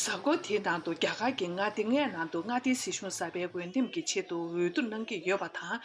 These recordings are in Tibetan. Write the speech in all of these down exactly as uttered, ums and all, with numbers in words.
གཟའ་འཁོར་དེའི་ནང་དུ་རྒྱ་གར་གྱི་མངའ་སྡེ་ལྔའི་ནང་དུ་མངའ་སྡེའི་སྲིད་གཞུང་གསར་པའི་འོས་འདེམས་ཀྱི་ཆེད་དུ་འོས་བསྡུ་གནང་གི་ཡོད་པ་དང་།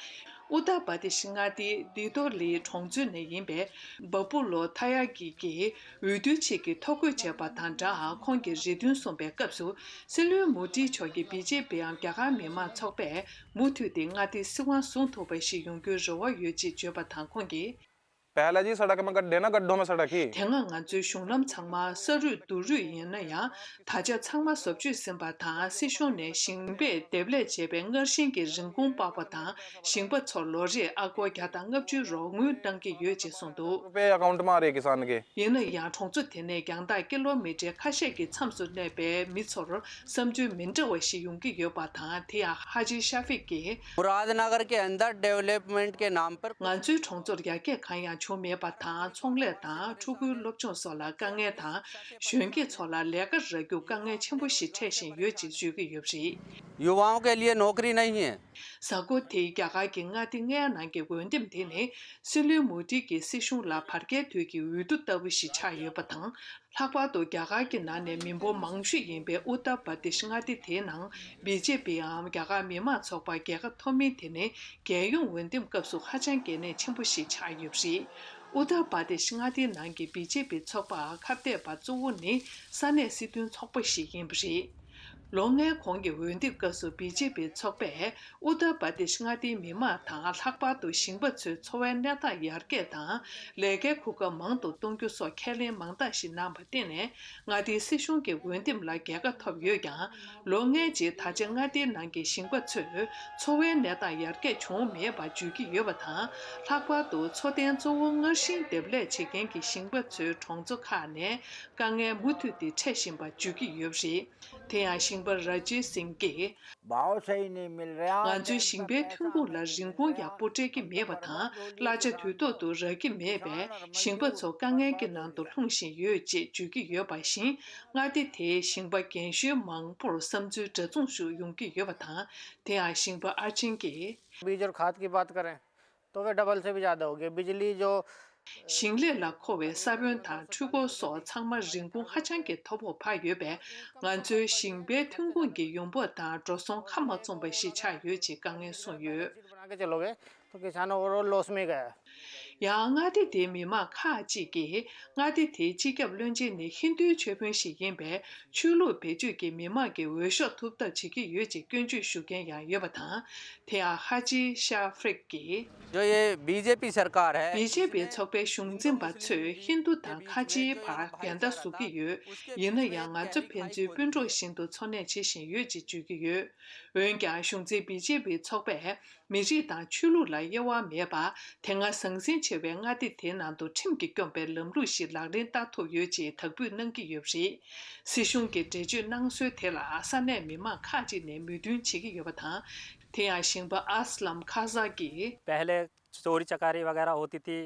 ཨུ་ཏར་པར་དེ་ཤི་མངའ་སྡེའི་དི་དོ་ལི་གྲོང་ཚོའི་ནས་ཡིན་པའི་བ་པུ་ལོ་ཐ་ཡ་གི་གིས་འོས་བསྡུའི་ཆེད་ཀྱི་ཐོ་འགོད་བྱས་པ་དང་སྦྲགས། ཁོང་གིས་རེ་འདུན་གསུངས་པའི་སྐབས་སུ། སྲིད་བློན་མོ་དིའི་མཆོག་གིས་བི་ཇེ་པི་འམ་རྒྱ་གར་མི་མང་ཚོགས་པས་མུ་མཐུད་དེ་མངའ་སྡེའི་སྲིད་དབང་བཟུང་ཐུབ་པ་ཞིག་ཡོང་རྒྱུའི་རེ་བ་ཡོད་ཅེས་བརྗོད་པ་དང་། ཁོང་གིས། पहला जी सड़क में गड्ढे ना, गड्ढों में सड़क ही। དེ་སྔ་ང་ཚོའི་གཞུང་ལམ་ཚང་མ་ས་རུད་རྡོ་རུད་ཡིན་ན་ཡང་། ད་ཆ་ཚང་མ་བཟོ་བཅོས་ཟིན་པ་དང་། སྲིད་གཞུང་ནས་ཞིང་པས་འདེབས་ལས་བྱས་པའི་སྔར་བཞིན་གྱི་རིན་གོང་སྤར་བ་དང་། ཞིང་པ་ཚོར་ལོ་རེར་ཨ་སྒོར་བརྒྱ་དང་ལྔ་བཅུའི་རོགས་དངུལ་གནང་གི་ཡོད་ཅེས་གསུངས་འདུག། रुपए अकाउंट में आ रहे किसान के। ཡིན་ན་ཡང་། གྲོང་ཚོ་དེ་ནས་རྒྱང་ཐག་ཀི་ལོ་མི་ཊར་ཁ་ཤས་ཀྱི་མཚམས་སུ་གནས་པའི་མི་ཚོར་བསམ་ཚུལ་མི་འདྲ་བ་ཞིག་ཡོང་གི་ཡོད་པ་དང་། དེ་ཡང་ཧ་ཇི་ཤ་ཧྥིག་གིས། मुरादनगर के अंदर डेवलपमेंट के नाम पर। ང་ཚོའི་གྲོང་ཚོར་ཡར་རྒྱས་གང་ཡང་བྱུང་མེད་པ་དང་། ཚོང་ལས་དང་ཕྲུ་གུའི་སློབ་སྦྱོང་སོགས་ལ་དཀའ་ངལ་དང་། གཞོན་སྐྱེས་ཚོ་ལ་ལས་ཀ་རག་རྒྱུར་དཀའ་ངལ་ཆེན་པོ་ཞིག་འཕྲད་བཞིན་ཡོད་ཅེས་བརྗོད་ཀྱི་ཡོད་པ་རེད། युवाओं के लिए नौकरी नहीं है। གཟའ་འཁོར་དེའི་རྒྱ་གར་གྱི་མངའ་སྡེ་ལྔའི་ནང་གི་འོས་འདེམས་དེ་ནི། སྲིད་བློན་མོ་དི་གིས་སྲིད་གཞུང་ལ་བར་བརྒལ་དུས་ཀྱི་འོས་བསྡུ་ལྟ་བུ་ཞིག་ཆགས་ཡོད་པ་དང་། ལྷག་པར་དུ་རྒྱ་གར་གྱི་ནང་ནས་མི་འབོར་མང་ཤོས་ཡིན་པའི་ཨུ་ཏར་པར་དེཤ་མངའ་སྡེ་དེའི་ནང་། བི་ཇེ་པི་འམ་རྒྱ་གར་མི་མང་ཚོགས་པར་རྒྱལ་ཁ་ཐོབ་མིན་དེ་ནི། རྒྱལ་ཡོངས་འོས་འདེམས་སྐབས་སུ་ཧ་ཅང་གལ་གནད་ཆེན་པོ་ཞིག་ཆགས་ཡོད་པ་རེད། ཨུ་ཏར་པར་དེཤ་མངའ་སྡེའི་ནང་གི་བི་ཇེ་པི་ཚོགས་པར་ཁ་གཏད་པ་གཙོ་བོ་ནི་ས་གནས་སྲིད་དོན་ཚོགས་པ་ཞིག་ཡིན་པ་རེད། ལོ་ལྔའི་གོང་གི་འོས་འདེམས་སྐབས་སུ་བི་ཇེ་པི་ཚོགས་པས་ཨུ་ཏར་པར་དེཤ་མངའ་སྡེའི་མི་མང་དང་། ལྷག་པར་དུ་ཞིང་པ་ཚོའི་འཚོ་བའི་གནས་སྟངས་ཡར་རྒྱས་དང་། ལས་ཀའི་གོ་སྐབས་མང་དུ་གཏོང་རྒྱུ་སོགས་ཁས་ལེན་མང་དག་ཞིག་གནང་བར་བརྟེན་ནས། མངའ་སྡེའི་སྲིད་གཞུང་གི་འོས་འདེམས་ལ་རྒྱལ་ཁ་ཐོབ་ཡོད་ཀྱང་། ལོ་ལྔའི་རྗེས་ད་ཆ་མངའ་སྡེའི་ནང་གི་ཞིང་པ་ཚོས་འཚོ་བའི་གནས་སྟངས་ཡར་རྒྱས་བྱུང་མེད་པ་བརྗོད་ཀྱི་ཡོད་པ་དང་། ལྷག་པར་དུ་འཚོ་རྟེན་གཙོ་བོ་སྔར་བཞིན་འདེབས་ལས་བྱེད་མཁན་གྱི་ཞིང་པ་ཚོའི་གྲོང་ཚོ་ཁག་ནས་དཀའ་ངལ་མུ་མཐུད་དེ་འཕྲད་བཞིན་པ་བརྗོད་ཀྱི་ཡོད་པ་རེད། དེ་ཡང་ཞིང་པ་ར་ཇི་སིང་གིས། भाव सही नहीं मिल रहा। ང་ཚོའི་ཞིང་པའི་ཐོན་ཁུངས་ལ་རིན་གོང་ཡག་པོ་སྤྲད་ཀྱི་མེད་པ་དང་། གླ་ཆ་དུས་ཐོག་ཏུ་རག་གི་མེད་པས། ཞིང་པ་ཚོ་དཀའ་ངལ་གྱི་ནང་དུ་ལྷུང་བཞིན་ཡོད་ཅེས་བརྗོད་ཀྱི་ཡོད་པ་བཞིན། མངའ་སྡེ་དེའི་ཞིང་པ་རྒན་གཞོན་མང་པོར་བསམ་ཚུལ་འདྲ་མཚུངས་ཤིག་ཡོང་གི་ཡོད་པ་དང་། དེ་ཡང་ཞིང་པ་ཨར་ཆིན་གྱིས། बीज और खाद की बात करें तो वे डबल से भी ज़्यादा हो गए। बिजली जो ཞིང་ལས་ལ་མཁོ་བའི་ས་བོན་དང་འཕྲུལ་འཁོར་སོགས་ཚང་མ་རིན་གོང་ཧ་ཅང་གི་མཐོ་པོར་འཕར་ཡོད་པས། ང་ཚོའི་ཞིང་པའི་ཐོན་ཁུངས་ཀྱི་ཡོང་འབབ་དང་འགྲོ་སོང་ཁ་མ་བཙུམ་པ་ཞིག་ཆགས་ཡོད་ཅེས་དཀའ་ངལ་གསུངས་ཡོད། बना के चलोगे तो किसान ओवरऑल लॉस में गया। ཡང་མངའ་སྡེ་དེའི་མི་མང་ཁག་ཅིག་གིས། མངའ་སྡེ་དེའི་སྤྱི་ཁྱབ་བློན་ཆེན་ནི་ཧིན་རྡུའི་ཆོས་དཔོན་ཞིག་ཡིན་པས། ཆོས་ལུགས་བེད་སྤྱོད་ཀྱིས་མི་མང་གི་འོས་ཤོག་ཐུབ་ཐབས་བྱེད་ཀྱི་ཡོད་ཅེས་སྐྱོན་བརྗོད་ཞུ་མཁན་ཡང་ཡོད་པ་དང་། དེ་ཡང་ཧ་ཇི་ཤ་ཧྥིག་གིས། जो ये बीजेपी सरकार है, བི་ཇེ་པི་ཚོགས་པའི་གཞུང་འཛིན་པ་ཚོས་ཧིན་རྡུ་དང་ཁ་ཆེའི་བར་འགལ་ཟླ་བཟོ་གི་ཡོད། ཡིན་ན་ཡང་ང་ཚོ་ཕན་ཚུན་སྤུན་གྲོགས་བཞིན་དུ་འཚོ་གནས་བྱེད་བཞིན་ཡོད་ཅེས་བརྗོད་ཀྱི་ཡོད། འོན་ཀྱང་གཞུང་འཛིན་བི་ཇེ་པི་ཚོགས་པས་མི་རིགས་དང་ཆོས་ལུགས་ལ་དབྱེ་བ་མེད་པར། དེ་སྔ་ཟང་ཟིང་ཆེ་བའི་མངའ་སྡེ་དེའི་ནང་དུ་ཁྲིམས་ཀྱིས་སྐྱོང་པའི་ལམ་ལུགས་ཤིག་ལག་ལེན་བསྟར་ཐུབ་ཡོད་ཅེས་དག་འབུལ་གནང་གི་ཡོད་པ་རེད། སྲིད་གཞུང་གི་འགྲེལ་བརྗོད་གནང་སྲོལ་དེ་ལ་ས་གནས་མི་མང་ཁག་ཅིག་ནས་མོས་མཐུན་བྱེད་ཀྱི་ཡོད་པ་དང་། དེ་ཡང་ཞིང་པ་ཨ་སི་ལམ་ཁ་ཟ་གིས། पहले चोरी चकारी वगैरह होती थी,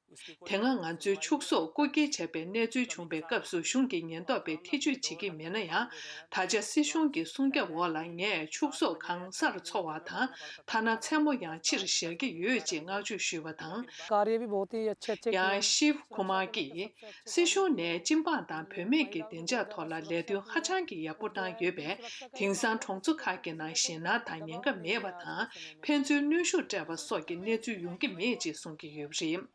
उसकी कोई དེ་སྔ་ང་ཚོའི་ཕྱུགས་ཟོག་རྐུ་འཁྱེར་བྱས་པའི་གནས་ཚུལ་བྱུང་བའི་སྐབས་སུ་གཞུང་གི་ཉེན་རྟོག་པས་ཐེ་ཇུས་བྱེད་ཀྱི་མེད་ན་ཡང་། ད་ཆ་སྲིད་གཞུང་གི་སྲུང་སྐྱོབ་འོག་ལ་ངས་ཕྱུགས་ཟོག་གང་སར་འཚོ་བ་དང་། ཐ་ན་མཚན་མོ་ཡང་ཕྱིར་བཞག་གི་ཡོད་ཅེས་བསྔགས་བརྗོད་ཞུས་པ་དང་། कार्य भी बहुत ही अच्छे अच्छे किए। ཡང་ཤིབ་ཁུ་མར་གྱིས། སྲིད་གཞུང་ནས་སྤྱི་འབངས་དང་བུད་མེད་ཀྱི་བདེ་འཇགས་ཐོག་ལ་ལས་དོན་ཧ་ཅང་གི་ཡག་པོ་གནང་ཡོད་པས། དེང་སང་གྲོང་ཚོ་ཁག་གི་ནང་ཞེད་སྣང་དང་ཉེན་ཁ་མེད་པ་དང་། ཕན་ཚུན་གནོན་ཤུགས་སྤྲད་པ་སོགས་ཀྱི་གནས་ཚུལ་ཡོང་གི་མེད་ཅེས་གསུང་གི་ཡོད་པ་རེད།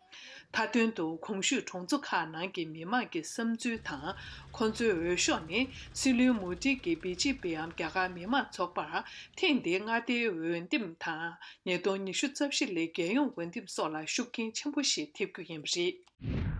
མཐའ་དོན་དུ་གོང་ཞུས་གྲོང་ཚོ་ཁག་ནང་གི་མི་མང་གི་བསམ་ཚུལ་དང་། ཁོང་ཚོའི་འོས་ཤོག་ནི་སྲིད་བློན་མོ་དི་གིས་བི་ཇེ་པིའམ་རྒྱ་གར་མི་མང་ཚོགས་པར་ཐེངས་འདིའི་མངའ་སྡེའི་འོས་འདེམས་དང་། ཉིས་སྟོང་ཉི་ཤུ་རྩ་བཞི་ལོའི་རྒྱལ་ཡོངས་འོས་འདེམས་སོགས་ལ་ཤུགས་རྐྱེན་ཆེན་པོ་ཞིག་ཐེབས་རྒྱུ་ཡིན་པ་རེད།